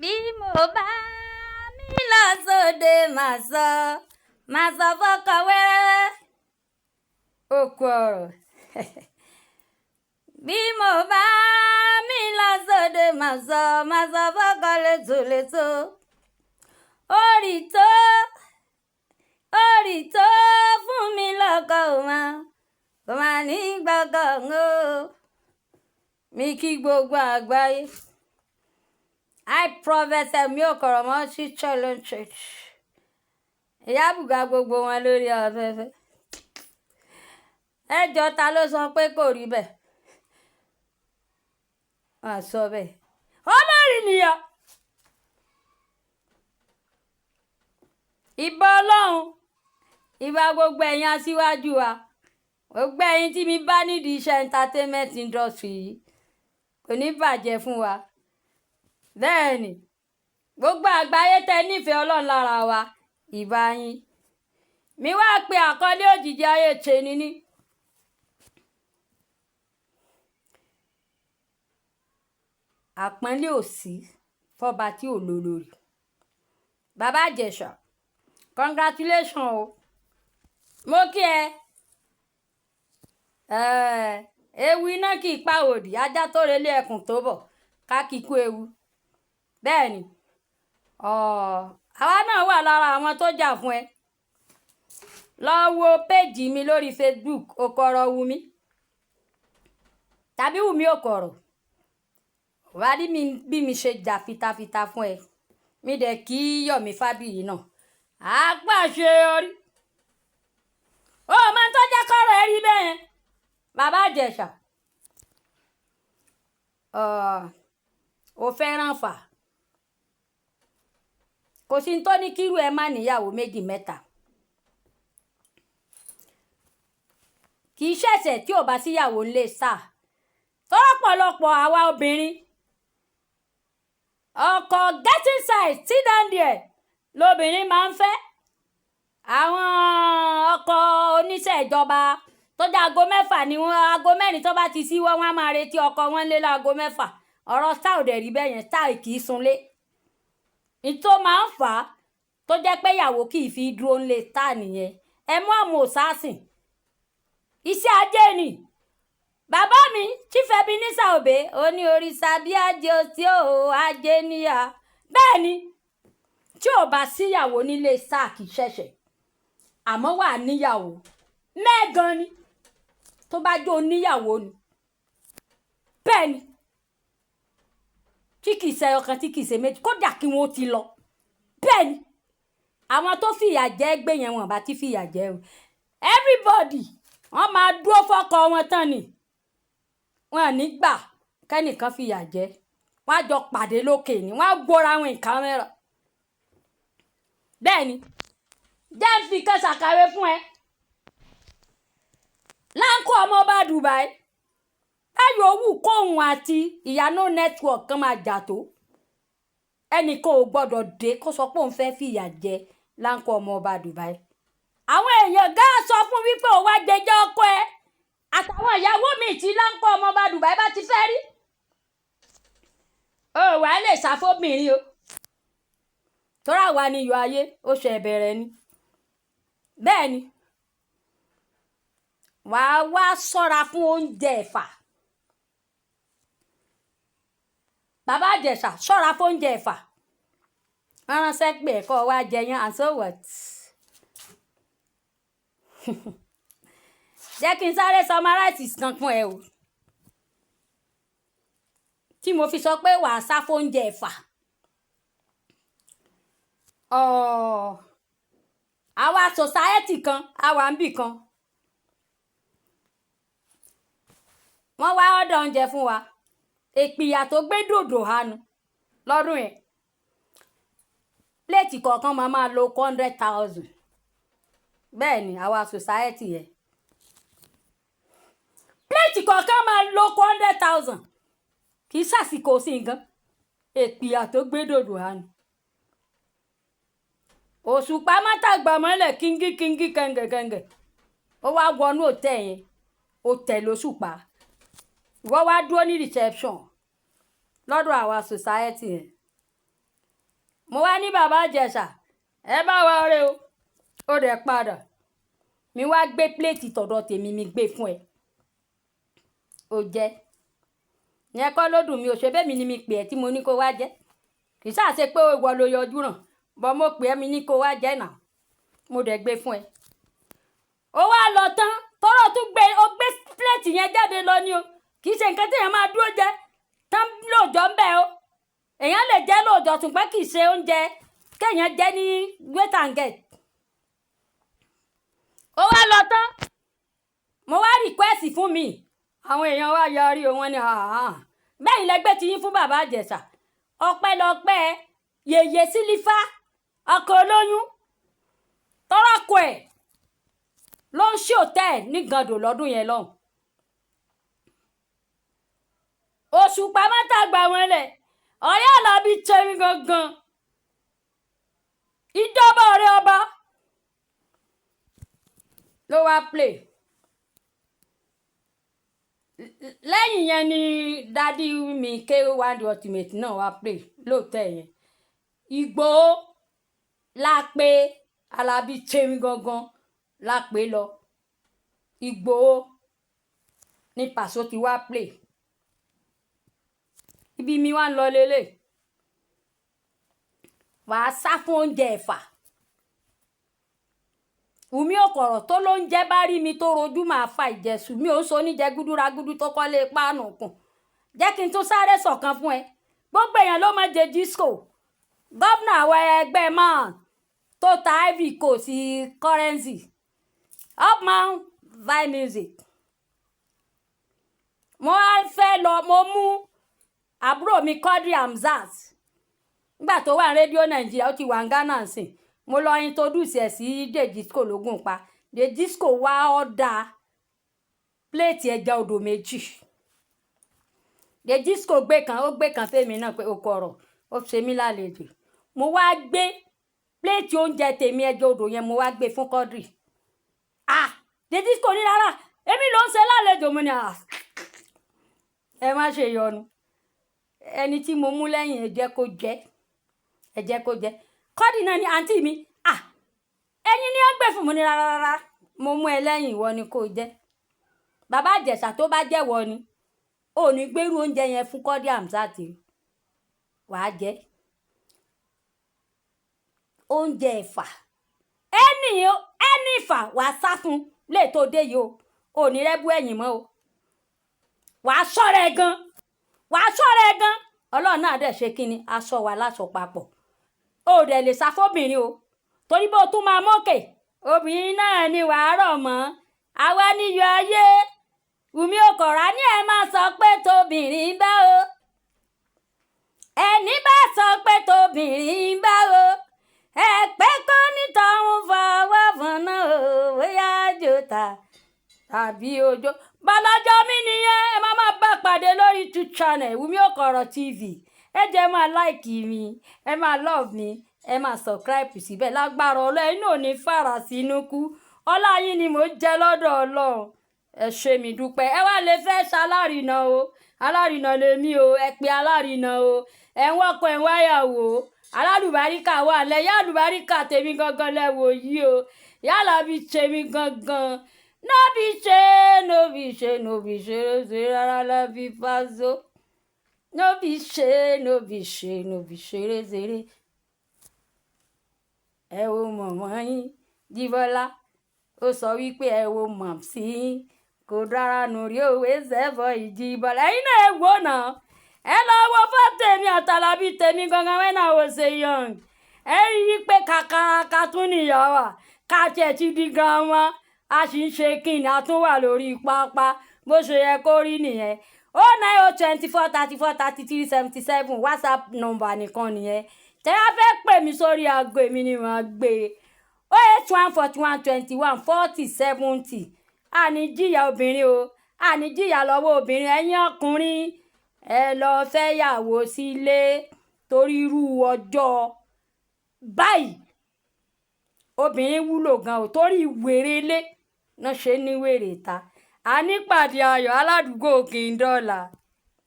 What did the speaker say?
Bí mo bá mi lọ sóde, màá sọ fọ́kọ wẹ́rẹ́ òkú ọ̀rọ̀. Bí mo bá mi lọ sóde, màá sọ fọ́kọ létòlétò. Orí tó, orí tó fún mi lọ́kọ ò máa, kò máa ní gbọ́kọ̀ o. Mi kí gbogbo àgbáyé. I Prophet Ẹ̀mí Òkòròmọ́ sí Challenge Church. Ìyá àbùgà gbogbo wọn lórí afẹ́fẹ́. Ẹ jọ, ta ló sọ pé kò rí bẹ́ẹ̀? Wọ́n á sọ bẹ́ẹ̀. Olórí nìyà. Ìbà Ọlọ́run, ìbà gbogbo ẹ̀yin aṣíwájú wa, gbogbo ẹ̀yin tí mi bá nídìí iṣẹ́ entertainment industry yìí, kò ní bàjẹ́ fún wa. Bẹ́ẹ̀ ni, gbogbo àgbáyé tẹ nífẹ̀ẹ́ Ọlọ́run lára wa, ìbà yín. Mi wá pe àkọlé òjìji ayé tèmi ní. Àpọ́nlé ò sí fọ́ba tí ò lólórí. Bàbá Ìjẹ̀ṣà, congratulations o. Mo kí ẹ. Ewu iná kì í pa òdì, ajá tó relé ẹkùn tó bọ̀, ká kí kú ewu. Bẹ́ẹ̀ ni, àwa náà wà lára àwọn tó jà fún ẹ. Lọ wo péèjì mi lórí Facebook, Okoro Wumi tàbí Wumi Okoro. Wà á rí mi bí mi ṣe jà fitafita fún ẹ. Mi dẹ̀ kí Yomi Fabiyi náà. Àpàṣeyọrí. Ó máa ń tọ́jà kọ́rọ̀ ẹ rí bẹ́ẹ̀ yẹn. Bàbá Ìjẹ̀ṣà, ò fẹ́ràn fà. Kò sí tó ní kírú ẹ má níyàwó méjì mẹ́ta. Kì í ṣẹ̀ṣẹ̀ tí ò bá síyàwó ńlé sáà. Tọ́pọ̀lọpọ̀ àwa obìnrin, ọkọ getting size sit down there lobìnrin máa ń fẹ́. Àwọn ọkọ oníṣẹ́ ìjọba tó jẹ́ aago 6 ni wọ́n, aago 4 tó bá ti ṣíwọ́, wọ́n á máa retí ọkọ wọn lé láago 6. Ọ̀rọ̀ star ò dẹ̀ rí bẹ́ẹ̀ yẹn, star kì í sunlé. N tó máa ń fà á tó jẹ́ pé ìyàwó kì í fi dúró ńlé star nìyẹn. Ẹ mú àmọ́ òsásìn. Iṣẹ́ ajé ni. Bàbá mi, Chief Ebenezer Obey, ó ní òrìṣà bí ajé o tí ó ajé níyà. Bẹ́ẹ̀ ni, tí ò bá síyàwó nílé star kì í ṣẹ̀ṣẹ̀. Àmọ́ wà níyàwó. Mẹ́gan ni. Tó bá jó oníyàwó ni. Bẹ́ẹ̀ ni. Tí kì í ṣe ọ̀kan, tí kì í ṣe méjì, kódà kí wọ́n ó ti lọ. Bẹ́ẹ̀ ni. Àwọn tó fìyà jẹ gbé yẹn, wọ́n bá ti fìyà jẹ o. Everybody, wọ́n máa dúró fọ́kọ wọn tán ni. Wọ́n ò ní gbà kẹ́nìkan fìyà jẹ. Wọ́n á jọ pàdé lókè ni. Wọ́n á gbóra wọn in camera. Bẹ́ẹ̀ ni. Jẹ́ n fi kan ṣàkàwé fún ẹ. Láńkó ọmọ ọba Dubai. Táyọ̀ owó kóhun àti ìyànà network kan máa jà tó. Ẹnìkan ò gbọdọ̀ dé kó sọ pé òun fẹ́ fìyà jẹ Láńkó ọmọ ọba Dubai. Àwọn èèyàn gá sọ fún wípé ó wá jẹjọ́ ọkọ ẹ. Àtàwọn ìyàwó mi tí Láńkó ọmọ ọba Dubai bá ti fẹ́ rí. Ó wà á lè ṣàfóbìnrin o. Torí àwa ni iyọ̀ ayé, ó ṣe bẹ̀rẹ̀ ni. Bẹ́ẹ̀ ni. Wà á wá ṣọ́ra fún oúnjẹ ẹ̀fà. Bàbá Ìjẹ̀ṣà, ṣọ́ra fún oúnjẹ ẹ̀fà. Wọ́n ránṣẹ́ pé ẹ̀kọ́ wa jẹyán and so what? Jẹ́ kí n sáré summarize kan fún ẹ o. Tí mo fi sọ pé wà á sá fún oúnjẹ ẹ̀fà. Àwa society kan, àwa ń bì kan. Wọ́n wá order oúnjẹ fún wa. Èpìyà tó gbé dòdò hanu lọ́dún yẹn. Plate kọ̀ọ̀kan máa máa lo 100,000. Bẹ́ẹ̀ ni àwa society yẹn. Plate kọ̀ọ̀kan máa lo 100,000. Kì í ṣàsìkò sí nǹkan. Èpìyà tó gbé dòdò hanu. Òṣùpá mọ́tàgbà mọ́lẹ̀ kíngí kíngí kẹ̀ǹgẹ̀ kẹ̀ǹgẹ̀. Ó wá wọnú òtẹ́ yẹn. Ó tẹ̀ lóṣùpá. Ìwọ wá dúró ní reception lọ́dọ̀ àwa society yẹn. Mo wá ní Bàbá Ìjẹ̀ṣà, ẹ bá wa rẹ o. Ó dẹ̀ padà, mi wá gbé plate tọ̀dọ̀ tèmi, mi gbé fún ẹ, ó jẹ́. Yẹn kọ́ ló dùn mí ò ṣe bẹ́ẹ̀. Mi ni mi pè ẹ́ tí mo ní kó wá jẹ́. Kì í sáà ṣe pé ìwọ ló yọjú ràn bọ́. Mo pè ẹ́, mi ní kó wá jẹ́ náà, mo dẹ̀ gbé fún ẹ. Ó wá lọ tán, tọ́rọ̀ tún gbé, ó gbé plate yẹn jáde lọ ni o. Kì í ṣe nǹkan tí èèyàn máa dúró jẹ tán lóòjọ́ ń bẹ̀ o. Èèyàn lè jẹ́ lóòjọ́, ṣùgbọ́n kì í ṣe oúnjẹ kéèyàn jẹ́ ní wait and get. Ó wá lọ tán, mo wá request fún mi, àwọn èèyàn wá yarí o. Wọ́n ní bẹ́ẹ̀ lẹ́gbẹ́ ti yín fún Bàbá Ìjẹ̀ṣà. Ọpẹ́lọpẹ́ Yèyé Sílífà, ọkọ olóyún tọ́rọ̀kọ ẹ̀ ló ń ṣe hòtẹ́ẹ̀lì ní Gàndò lọ́dún yẹn lọ́hùn. Òṣùpá mọ́tàgbà wọn lẹ̀, ọ̀rẹ́ Àlàbí tẹ̀mí gangan, ìjọba ọ̀rẹ́ ọba ló wá play. Lẹ́yìn yẹn ni daddy mi K1 The Ultimate náà wá play lóòótọ́ yẹn. Ìgbòho la pé Àlàbí tẹ̀mí gangan la pé lọ. Ìgbòho ní Pàṣọ ti wá play. Ibi mi wá ń lọ lélẹ̀, wàá sá fún oúnjẹ ẹ̀fà. Wùmí Òkọ̀rọ̀ tó lóúnjẹ bá rí mi tó rojú, máa fa ìjẹ̀sù. Mi ò ń so oníjẹ gúdúragúdú tó kọ́lé páànù kùn. Jẹ́ kí n tún sáré sọ̀kan fún ẹ. Gbogbo èèyàn ló máa jẹ disco. Gómìnà àwọn ẹgbẹ́ máa tó ta Ivory Coast sí currency upman vi music. Mo wá fẹ́ lọ, mo mú àbúrò mi Quadri Hamzat nígbà tó wà ní Rédíò Nàìjíríà, ó ti wà ní Ghana nsìn. Mo lọ introduce ẹ̀ sí Dejisco lógún pa. Dejisco wá order plate ẹja odò méjì. Dejisco gbé kan, ó gbé kan fèmí náà pé okò ọ̀rọ̀ ó ṣe mí lálejò. Mo wá gbé plate oúnjẹ tèmi, ẹja odò yẹn, mo wá gbé fún Quadri. Ah, Dejisco ní rárá, èmi ló ń ṣe lálejò. Mo ní, ah, ẹ má ṣe yọnu, ẹni tí mo mú lẹ́yìn, ẹ jẹ́ kó jẹ́, ẹ jẹ́ kó jẹ́. Quadri náà ni àǹtí mi, ah, ẹ̀yin ni ó gbé fún mi. Ní rárá rárá, mo mú ẹ lẹ́yìn, ìwọ ni kò jẹ́. Bàbá Ìjẹ̀ṣà, tó bá jẹ́wọ́ ni ò ní gbérú oúnjẹ yẹn fún Quadri Hamzat, wàá jẹ́ oúnjẹ ẹ̀fà. Ẹni ẹni ìfà, wàá sá fún lè tó dé yìí o. Ò ní rẹ́bú ẹ̀yìn mọ́ o. Wàá ṣọ́ra ẹ gan, wàá ṣọ́ra ẹ gan. Ọlọ́run náà dẹ̀ ṣe kí ni aṣọ wa láṣọ papọ̀. O dẹ̀ lè sá fóbìnrin o, torí bó o tún máa mókè, obìnrin náà ni wàá rọ̀ mọ́. Àwa níyọ ayé. Wùmí Òkọ̀rá ní ẹ máa sọ pé tóbìnrin bá o, ẹni bá sọ pé tóbìnrin bá o, ẹ pé kó nítọ̀hún fọwọ́ fọ̀nà o, bóyá jòtà tàbí ojó bọ́lájọ́ mi nìyẹn. Ẹ má má bá pàdé lórí YouTube channel Wùmí Òkọ̀rọ̀ TV. Ẹ jẹ́ máa like mi, ẹ máa love mi, ẹ máa subscribe síbẹ̀. Lágbára Ọlọ́run, inú ò ní fara sínú kú. Ọlá yín ni mò ń jẹ lọ́dọ̀ Ọlọ́run. Ẹ ṣé, mi dúpẹ́. Ẹ wá lè fẹ́ ṣalárinà o, alárinà lèmi o. Ẹ pé alárinà o. Ẹ ń wọ́kọ̀, ẹ ń wáyàwó, alálùbáríkà wà lẹ. Yá àlùbáríkà tèmi gangan lẹ wò yìí o. Yálà bí tèmi gangan no be ṣe, no be ṣe, no be ṣe ṣe rárá lábí fáso. No be ṣe, no be ṣe, no be ṣeré ṣeré. Ẹ wo mọ̀mọ́ yín Jíbọ́lá, ó sọ wípé ẹ wo mọ̀mísí yín kò dára nù rí òwe sẹ́fọ̀ ìjìbọ́lá. Ẹ̀yin náà ẹ wò náà, ẹ lọ wo fọ́tò èmi àtàlábí tèmi gangan when I was a young. Ẹ rí i pé kàkàkà tún níyàwó ká tiẹ̀ ti di gan-an, a sì ń ṣe kíni, a tún wà lórí pápá bó ṣe yẹ kó rí nìyẹn. 09024343377, WhatsApp number nìkan nìyẹn. Tẹ́ bá fẹ́ pè mí sórí aago, èmi ni màá gbé e. 08141214070. Àní jìyà obìnrin o, àní jìyà lọ́wọ́ obìnrin. Ẹ̀yin ọkùnrin, ẹ lọ fẹ́yàwó sílé, torí irú ọjọ́ báyìí obìnrin wúlò gan o, torí wèrè ilé náà ṣe ní wèrè ta. A nípàdé ayọ̀ aládùúgbò kì í dọ́là.